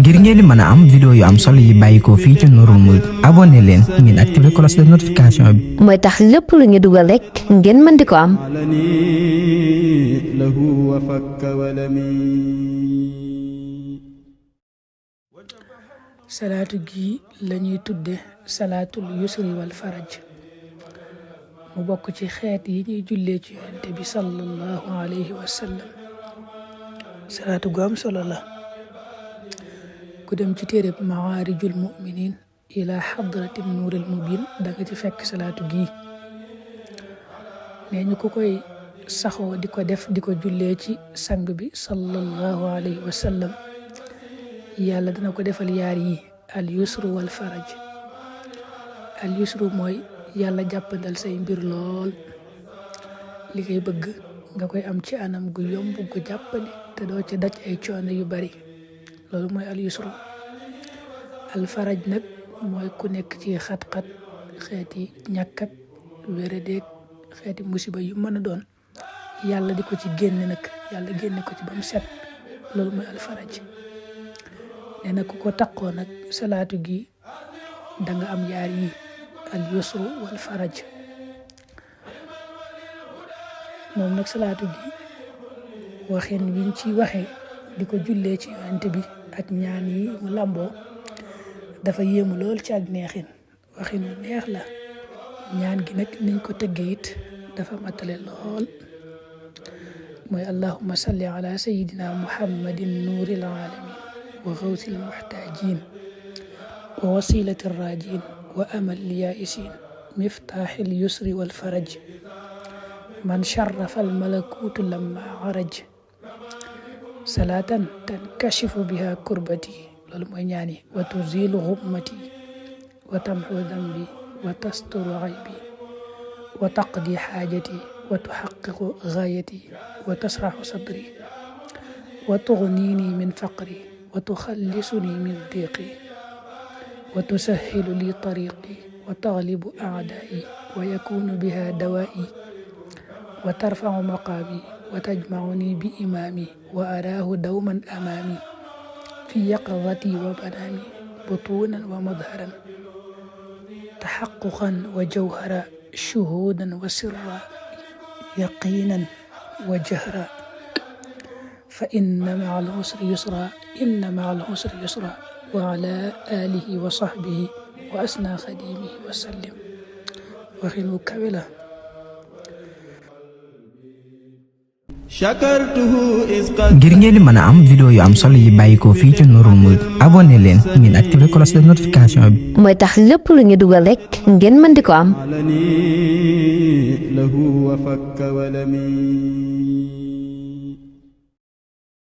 ngir ngeen di mën a am vidéo yu am solo yi bàyyikoo fii ci Nourul Mouride abonné leen ngeen activé cloche de notification bi mooy tax lépp lu ñu dugal rek ngeen mën di ko am. salaatu gi lañuy tudde salaatul yusri wal faraj mu bokk ci xeet yi ñuy jullee ci yonent bi sallallahu alayhi wa sallam. salaatu gu am solo la ku dem ci téereb Ma'aarijul Mu'miniin ila hadrati nuuril mubiin danga ci fekk salaatu gi nee ñu ko koy saxoo di ko def di ko jullee ci sang bi sallallahu alayhi wa sallam yàlla dana ko defal yaar yi al yusru wal faraj. al yusru mooy yàlla jàppandal say mbir lool li ngay bëgg nga koy am ci anam gu yomb gu jàppandi te doo ci daj ay coono yu bari loolu mooy al yusru. al faraj nag mooy ku nekk ci xat-xat xeeti ñàkk ak wéradeeg xeeti musiba yu mën a doon yàlla di ko ci génne nag yàlla génne ko ci ba mu set loolu mooy al faraj. nee na ku ko taqoo nag salaatu gi danga am yaar yi al yusru wal faraj. moom nag salaatu gi waxin wiñ ci waxe di ko jullee ci yonent bi ak ñaan yi mu lamboo dafa yéemu lool ci ak neexin waxin wu neex la. ñaan gi nag niñ ko tëggee it dafa matale lool mooy allahumma salli ala sayyidina muhammadin nuuril alamin wa xawsil muxtaajin wa wasilati rajin wa amal yaisin miftaaxil yusri wal faraj man sharrafa al malakuutu lamma araj salaatan tankashifu biha kurbati loolu mooy ñaani wa tuzilu xummati wa tamxu dambi wa tasturu aybi wa taqdi xaajati wa tuxaqiqu gaayati wa tasraxu sadri wa tugnini min faqri wa tuxallisuni min diqi wa tusahilu li tariqi wa taglibu aadaa'i wa yakunu biha dawaa'i wa tarfacu maqaami wa tajmacuni bi imaami wa araahu dawman amaami fi yaqadati wa banaami butuunan wa madharan taxaquqan wa jawhara shuhuudan wa sirra yaqiinan wa jahra fa inna maca al-usri yusra inna maca al-usri yusra wa ala alihi wa sahbihi wa asna xadimihi wa sallim. waxin wu kawe la. ngir ngeen di mën a am vidéo yu am solo yi bàyyikoo fii ci Nourul Mouride abonné leen ngeen activé cloche de notification bi mooy tax lépp lu ñu dugal rek ngeen mën di ko am.